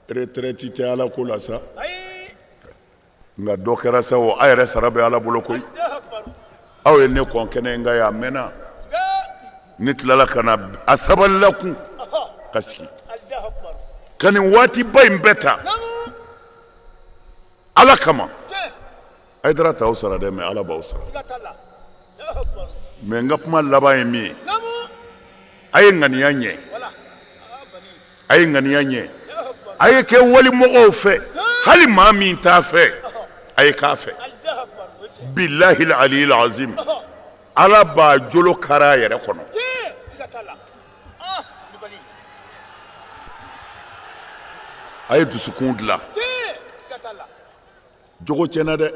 retraite tɛ Ala ko la sa. Ayi. Nka dɔ kɛra sa o, a yɛrɛ sara bɛ Ala bolo koyi. Aw ye ne kɔn kɛnɛ in kan yan a mɛnna. Ne tilala ka na a sabalila kun ka sigi ka nin waatiba in bɛɛ ta Ala kama. Hayidara t'aw sara dɛ, mais Ala b'aw sara. Mais n ka kuma laban ye min ye, a ye ŋaniya ɲɛ, a ye ŋaniya ɲɛ, a ye kɛ walimɔgɔw fɛ, hali maa min t'a fɛ, a ye k'a fɛ. Bilahi aliyil azim, Ala b'a jolo kari a yɛrɛ kɔnɔ. A ye dusukun dilan. Jogo tiɲɛna dɛ,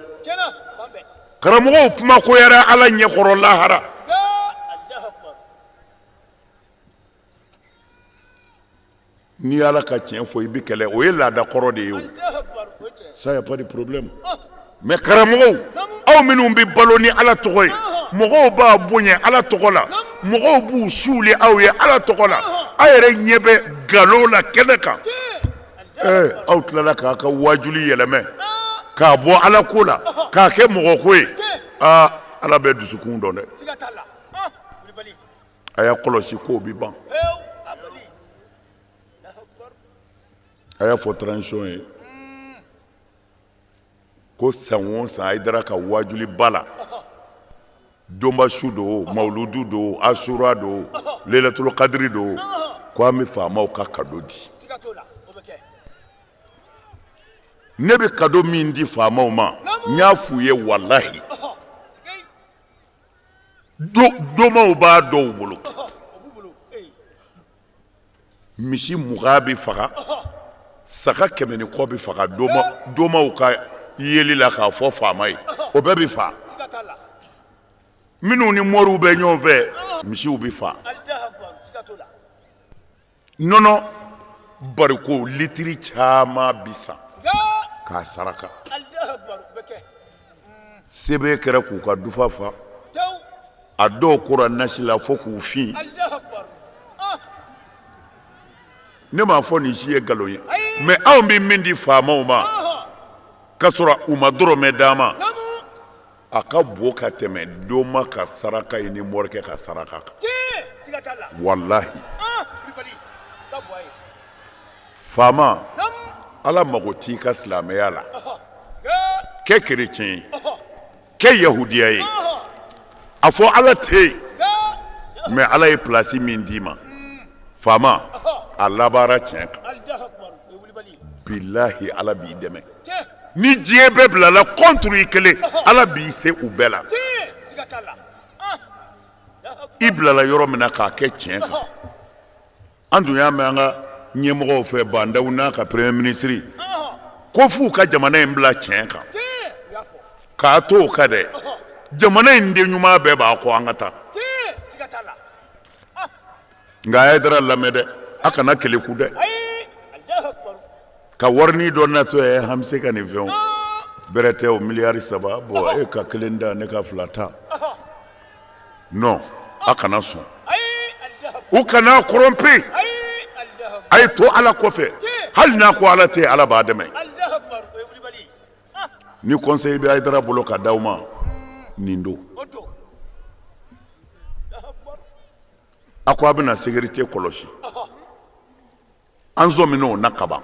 karamɔgɔw kuma goyara Ala ɲɛkɔrɔ lahara. N'i y'Ala ka tiɲɛ fɔ i bɛ kɛlɛ, o ye laada kɔrɔ de ye o, ça y a pas de problème. Mais karamɔgɔw, aw minnu bɛ balo ni Ala tɔgɔ ye, mɔgɔw b'a bonya Ala tɔgɔ la, mɔgɔw b'u suuli aw ye Ala tɔgɔ la, aw yɛrɛ ɲɛ bɛ nkalon la kɛnɛ kan. Ɛɛ, aw tilala k'a ka waajuli yɛlɛmɛ k'a bɔ Ala ko la k'a kɛ mɔgɔ ko ye. Aa, Ala bɛ dusukun dɔn dɛ. A y'a kɔlɔsi kow bɛ ban. A y'a fɔ transition ye ko san o san Hayidara ka waajuliba la, donba su don, mawuludu don, asura don, lelatul kadiri don, ko an bɛ faamaw ka kado di. Ne bɛ kado min di faamaw ma, n y'a f'u ye walahi, domaw b'a dɔw bolo, misi 20 bɛ faga, saga 100 ni kɔ bɛ faga domaw ka yeli la k'a fɔ faama ye, o bɛɛ bɛ faa. Minnu ni moriw bɛ ɲɔgɔn fɛ, misiw bɛ faa. Nɔnɔ bariko litiri caman bi san k'a saraka. Sebe kɛra k'u ka dufa fa, a dɔw kora nasi la fo k'u fin. Ne m'a fɔ nin si ye nkalon ye, mais anw bɛ min di faamaw ma k'a sɔrɔ u ma dɔrɔmɛ d'an ma, a ka bon ka tɛmɛ doma ka saraka ye ni morikɛ ka saraka kan. Walahi, faama, Ala mago t'i ka silamɛya la. Kɛ kerecɛn ye, kɛ yahudiya ye, a fɔ Ala tɛ yen, mais Ala ye place min d'i ma, faama, a labaara tiɲɛ kan. Bilahi, Ala b'i dɛmɛ. Ni diɲɛ bɛɛ bilala contre i kelen, Ala b'i se u bɛɛ la. I bilala yɔrɔ min na k'a kɛ tiɲɛ kan. An dun y'a mɛn an ka ɲɛmɔgɔw fɛ, Bah N'Daw n'a ka premier ministre, ko f'u ka jamana in bila tiɲɛ kan. K'a to o kan dɛ, jamana in den ɲuman bɛɛ b'a kɔ, an ka taa. Nka a ye Hayidara lamɛn dɛ, a kana keleku dɛ. Ka warini dɔ natɔ ye, an bɛ se ka nin fɛn bɛrɛ tɛ o, miliyari 3 bɔn, e ka kelen da, ne ka fila ta. Non, a kana sɔn, u kana corrompu. A ye to Ala kɔfɛ, hali n'a ko Ala tɛ, Ala b'a dɛmɛ. Ni conseil bɛ Hayidara bolo ka d'aw ma, nin don. A ko a bɛna sécurité kɔlɔsi, an sɔmin'o na kaban,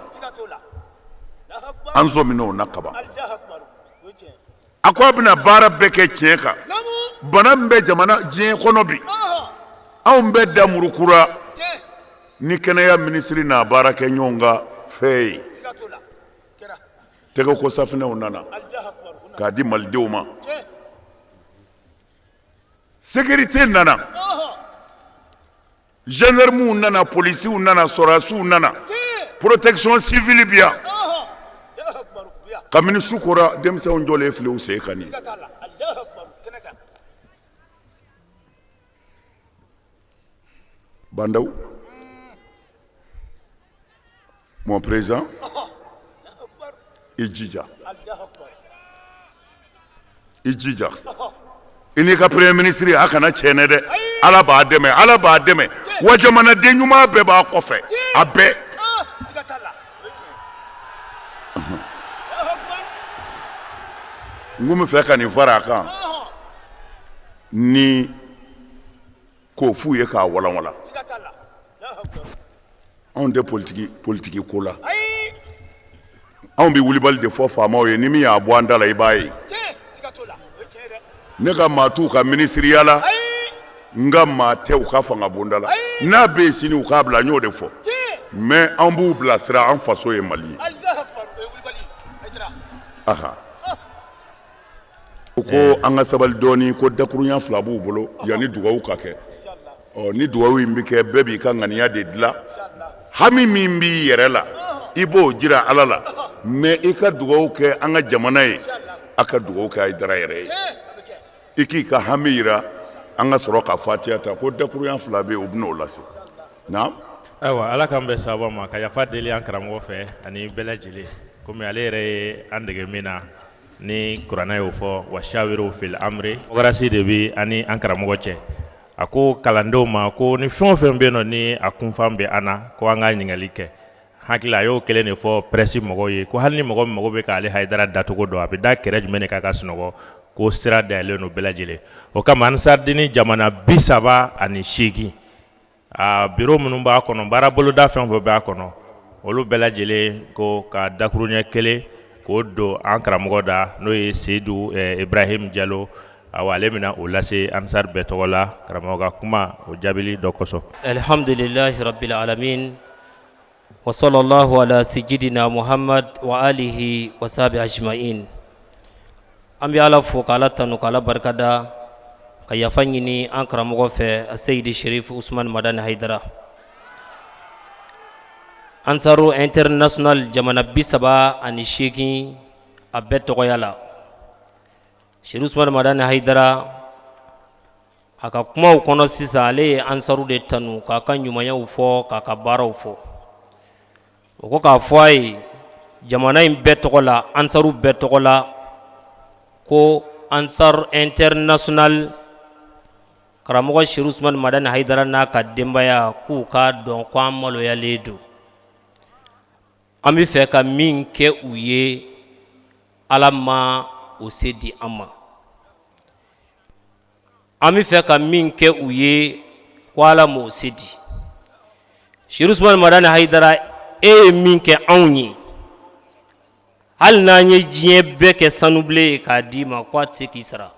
an sɔmin'o na kaban. A ko a bɛna baara bɛɛ kɛ tiɲɛ kan. Bana min bɛ jamana diɲɛ kɔnɔ bi, anw bɛɛ da murukura ni kɛnɛya minisiri n'a baara kɛ ɲɔgɔn ka fɛ ye. Tɛgɛko safinɛw nana k'a di malidenw ma, sécurité nana, gendarmew nana, polisiw nana, sɔrɔdasiw nana, protection civile bi yan. Kabini su kora, denmisɛnw jɔlen filɛ u sen kan nin. Bah N'Daw, mon président, i jija, i jija, i n'i ka premier ministre, a kana tiɲɛ dɛ. Ala b'a dɛmɛ, Ala b'a dɛmɛ, wa jamanaden ɲuman bɛɛ b'a kɔfɛ, a bɛɛ. N kun bɛ fɛ ka nin fara a kan ni k'o f'u ye k'a walanwalan. Anw tɛ politiki politiki ko la, anw bɛ wulibali de fɔ faamaw ye, ni min y'a bɔ an da la i b'a ye. Ne ka maa t'u ka minisiriya la, n ka maa tɛ u ka fanga bonda la, n'a bɛ yen sini u k'a bila, n y'o de fɔ. Mais an b'u bilasira, an faso ye Mali ye. Aha. U ko an ka sabali dɔɔni, ko dakurunya fila b'u bolo yanni dugawu ka kɛ. Ɔ, ni dugawu in bɛ kɛ, bɛɛ b'i ka ŋaniya de dilan, hami min b'i yɛrɛ la i b'o jira Ala la, mais i ka dugawu kɛ an ka jamana ye, a ka dugawu kɛ Hayidara yɛrɛ ye, i k'i ka hami jira, an ka sɔrɔ ka fatiya ta. Ko dakurunya fila bɛ yen, u bɛn'o lase. Naam. Ayiwa, Ala k'an bɛn sababa ma, ka yafa deli an karamɔgɔ fɛ ani bɛɛ lajɛlen, komi ale yɛrɛ ye an dege min na ni kuranɛ y'o fɔ, wa shawiru fil amri, démocratie de bɛ ani an karamɔgɔ cɛ. A ko kalandenw ma ko ni fɛn o fɛn bɛ yen nɔ ni a kunfan bɛ an na, ko an ka ɲininkali kɛ. Hakili a y'o kelen de fɔ presse mɔgɔw ye, ko hali ni mɔgɔ min mago bɛ k'ale Hayidara dacogo dɔn, a bɛ da kɛrɛ jumɛn de kan ka sunɔgɔ, ko sira dayɛlɛlen don bɛɛ lajɛlen. O kama Ansardini jamana 38, a bureau minnu b'a kɔnɔ, baara boloda fɛn o fɛn b'a kɔnɔ, olu bɛɛ lajɛlen ko ka dakuruɲɛ kelen k'o don an karamɔgɔ da, n'o ye Seyidu Ibrahim Jalo. Awa, ale bɛna o lase Ansar bɛɛ tɔgɔ la, karamɔgɔ ka kuma o jaabili dɔ kosɔn. Alhamdulilahi rabbil alamin wa sallallahu ala sayyidina Muhammad wa alihi wa sahbihi ajma'in. An bɛ Ala fo k'Ala tanu k'Ala barikada, ka yafa ɲini an karamɔgɔ fɛ, Seyidi Sherif Usman Madani Hayidara. Ansaru International jamana 38 a bɛɛ tɔgɔya la, Sherif Usman Madani Hayidara a ka kumaw kɔnɔ sisan, ale ye Ansaru de tanu k'a ka ɲumanyaw fɔ, k'a ka baaraw fɔ. O ko k'a fɔ a ye jamana in bɛɛ tɔgɔ la, Ansaru bɛɛ tɔgɔ la, ko Ansar International karamɔgɔ Sherif Usman Madani Hayidara n'a ka denbaya, k'u k'a dɔn ko an maloyalen don. An bɛ fɛ ka min kɛ u ye, Ala ma o se di an ma. An bɛ fɛ ka min kɛ u ye, ko Ala m'o se di. Sherif Usman Madani Hayidara, e ye min kɛ anw ye, hali n'an ye diɲɛ bɛɛ kɛ sanubilen ye k'a d'i ma, ko a tɛ se k'i sara.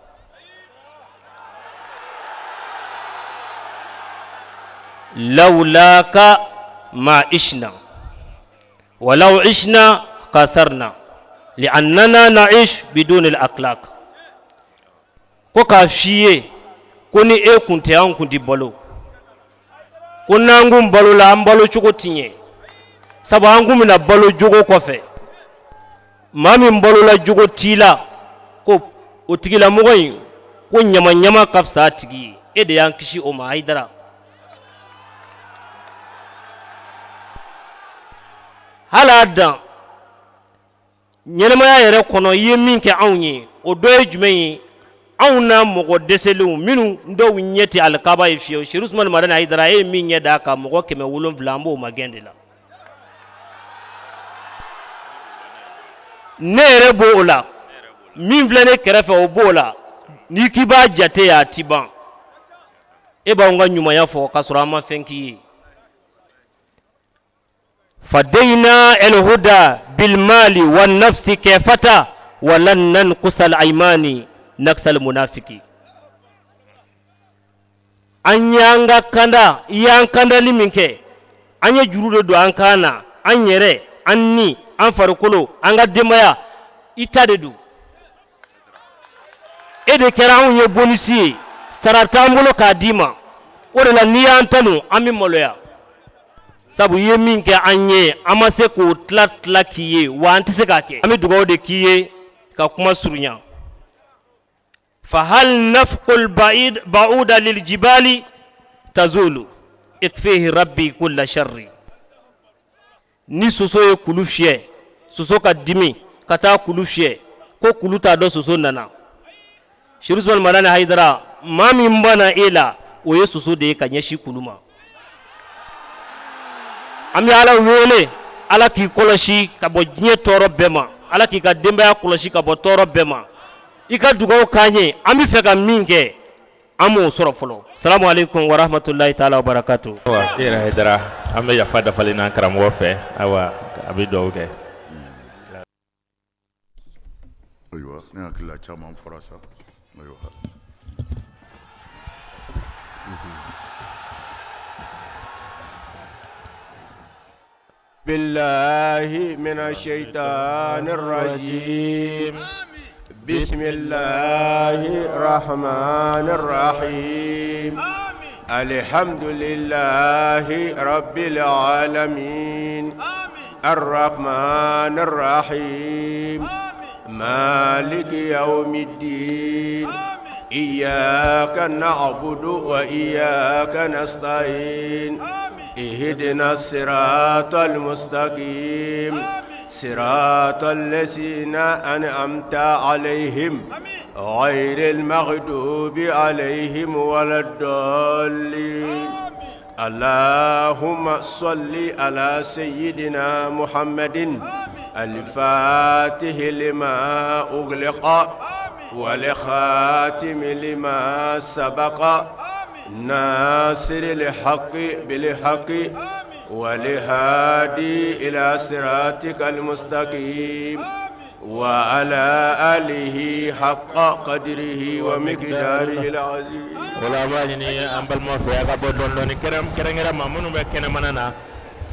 Lawulaka ma ishna walaw ishna kasarna li'annana na'ish bidun al-akhlaq. Ko k'a f'i ye ko ni e kun tɛ, an kun tɛ balo, ko n'an kun balola, an balo cogo tɛ ɲɛ, sabu an kun bɛna balo jogo kɔfɛ. Maa min balola jogo t'i la, ko o tigilamɔgɔ in ko ɲama ɲama ka fisa a tigi ye. E de y'an kisi o ma, Hayidara. Hali a dan ɲɛnamaya yɛrɛ kɔnɔ, i ye min kɛ anw ye, o dɔ ye jumɛn ye? Anw na mɔgɔ dɛsɛlenw minnu dɔw ɲɛ tɛ alikaba ye fiyewu, Sherif Usman Madani Hayidara, e ye min ɲɛ d'a kan, mɔgɔ 700, an b'o magɛn de la. Ne yɛrɛ b'o o la, min filɛ ne kɛrɛfɛ, o b'o la. N'i k'i b'a jate, a ti ban. E b'anw ka ɲumanya fɔ k'a sɔrɔ an ma fɛn k'i ye. Fadayna alhuda bilmali wa nafsi kafata wa lan nankusal aymani naksal munafiki. An y'an ka kanda, i y'an kandali min kɛ, an ye juru de don an kan na, an yɛrɛ, an ni an farikolo, an ka denbaya, i ta de don. E de kɛra anw ye bonus ye, sara t'an bolo k'a d'i ma. O de la n'i y'an tanu, an bɛ maloya, sabu i ye min kɛ an ye, an ma se k'o tila tila k'i ye, wa an tɛ se k'a kɛ. An bɛ dugawu de k'i ye ka kuma surunya. Fahal nafqul ba'uda liljibali tazulu ikfihi rabbi kulla sharri. Ni soso ye kulu fiyɛ, soso ka dimi ka taa kulu fiyɛ, ko kulu t'a dɔn soso nana. Sherif Usman Madani Hayidara, maa min banna e la, o ye soso de ye ka ɲɛsin kulu ma. An bɛ Ala wele, Ala k'i kɔlɔsi ka bɔ diɲɛ tɔɔrɔ bɛɛ ma, Ala k'i ka denbaya kɔlɔsi ka bɔ tɔɔrɔ bɛɛ ma. I ka dugawu k'an ye, an bɛ fɛ ka min kɛ, an m'o sɔrɔ fɔlɔ. Salamu aleykum wa rahmatulahi taala wa barakatu. Ayiwa, i yɛrɛ Hayidara, an bɛ yafa dafalen na karamɔgɔ fɛ. Ayiwa, a bɛ dugawu kɛ. Ayiwa, ne hakili la caman fɔra sa. Ayiwa. بالله من الشيطان الرجيم بسم الله الرحمن الرحيم الحمد لله رب العالمين الرحمن الرحيم مالك يوم الدين إياك نعبد وإياك نستعين اهدنا الصراط المستقيم صراط الذين أنعمت عليهم غير المغضوب عليهم ولا الضالين اللهم صل على سيدنا محمد الفاتح لما أغلق والخاتم لما سبق ناصر الحق بالحق والهادي إلى صراطك المستقيم وعلى آله حق قدره ومقداره العظيم. O la, an b'a ɲini an balimaw fɛ, a ka bɔ dɔɔni dɔɔni, kɛrɛnkɛrɛn ma minnu bɛ kɛnɛmana na.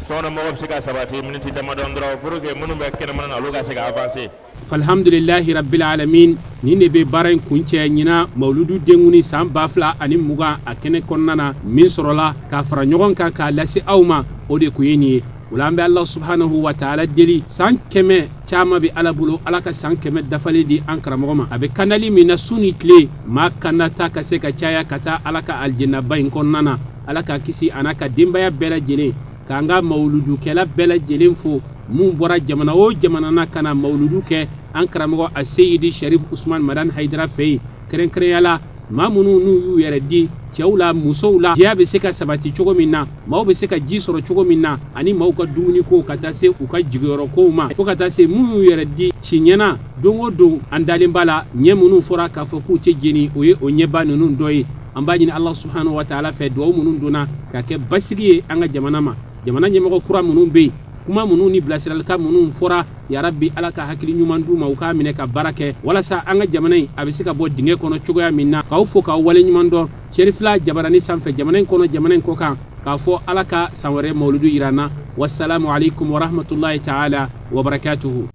Sokɔnɔmɔgɔw bɛ se ka sabati miniti damadɔ dɔrɔn pour que minnu bɛ kɛnɛmana na, olu ka se ka avancer. Alhamdulilahi rabbil alamin. Nin de bɛ baara in kuncɛ ɲinan mawuludu denkuni san 2020 a kɛnɛ kɔnɔna na. Min sɔrɔla k'a fara ɲɔgɔn kan k'a lase aw ma, o de tun ye nin ye. O la, an bɛ Ala subhanahu wa taala deli, san 100 caman bɛ Ala bolo, Ala ka san 100 dafalen di an karamɔgɔ ma. A bɛ kandali min na su ni tile, maa kanda ta ka se ka caya ka taa Ala ka alijinaba in kɔnɔna na. Ala ka kisi a n'a ka denbaya bɛɛ lajɛlen, k'an ka mawuludukɛla bɛɛ lajɛlen fo, mun bɔra jamana o jamana na ka na mawuludu kɛ an karamɔgɔ a Seyidi Sharif Usman Madani Hayidara fɛ yen, kɛrɛnkɛrɛnya la maa minnu n'u y'u yɛrɛ di, cɛw la, musow la, jɛya bɛ se ka sabati cogo min na, maaw bɛ se ka ji sɔrɔ cogo min na, ani maaw ka dumuniko, ka taa se u ka jigiyɔrɔ kow ma, fo ka taa se minnu y'u yɛrɛ di siɲɛna don o don. An dalen b'a la, ɲɛ minnu fɔra k'a fɔ k'u tɛ jeni, o ye o ɲɛba ninnu dɔ ye. An b'a ɲini Ala subhanahu wa taala fɛ, dugawu minnu donna ka kɛ basigi ye an ka jamana ma, jamana ɲɛmɔgɔ kura minnu bɛ yen, kuma minnu ni bilasiralikan minnu fɔra, yarabi Ala ka hakili ɲuman d'u ma, u k'a minɛ ka baara kɛ walasa an ka jamana in a bɛ se ka bɔ dingɛ kɔnɔ cogoya min na. K'aw fo, k'aw waleɲuman dɔn, Serifila jabarani sanfɛ, jamana in kɔnɔ, jamana in kɔ kan, k'a fɔ Ala ka san wɛrɛ mawuludu yira an na. Wasalamu aleykum warahmatulahi taala wabarakatuhu.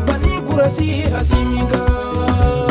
Bani Kurasi Asimi ka.